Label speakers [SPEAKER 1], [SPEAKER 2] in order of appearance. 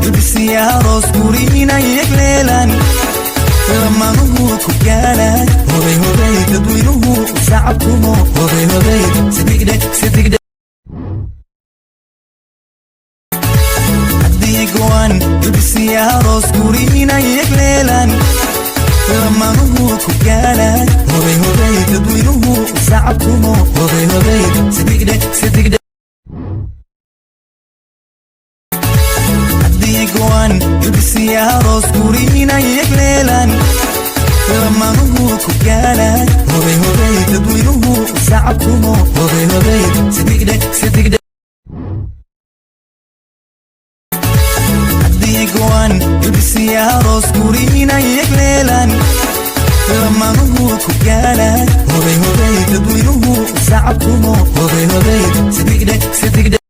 [SPEAKER 1] Galbisiya aroos guriina yegleelan, lamanuhu ku gaadhaan. Hobay hobay, dadweynuhu sacabtumo. Hobay hobay, sidigdhe sidigdhe. Haddii go'an galbisiya aroos guriina yegleelan, lamanuhu ku gaadhaan. Hobay hobay, dadweynuhu sacabtumo. Hobay hobay, sidigdhe sidigdhe. Haddii go'an galbisiya aroos guriina yegleelan, lamanuhu ku gaadhaan. Hobay hobay, dadweynuhu sacabtumo. Hobay hobay, sidigdhe sidigdhe. Haddii go'an galbisiya aroos guriina yegleelan, lamanuhu ku gaadhaan. Hobay hobay, dadweynuhu sacabtumo. Hobay hobay, sidigdhe sidigdhe.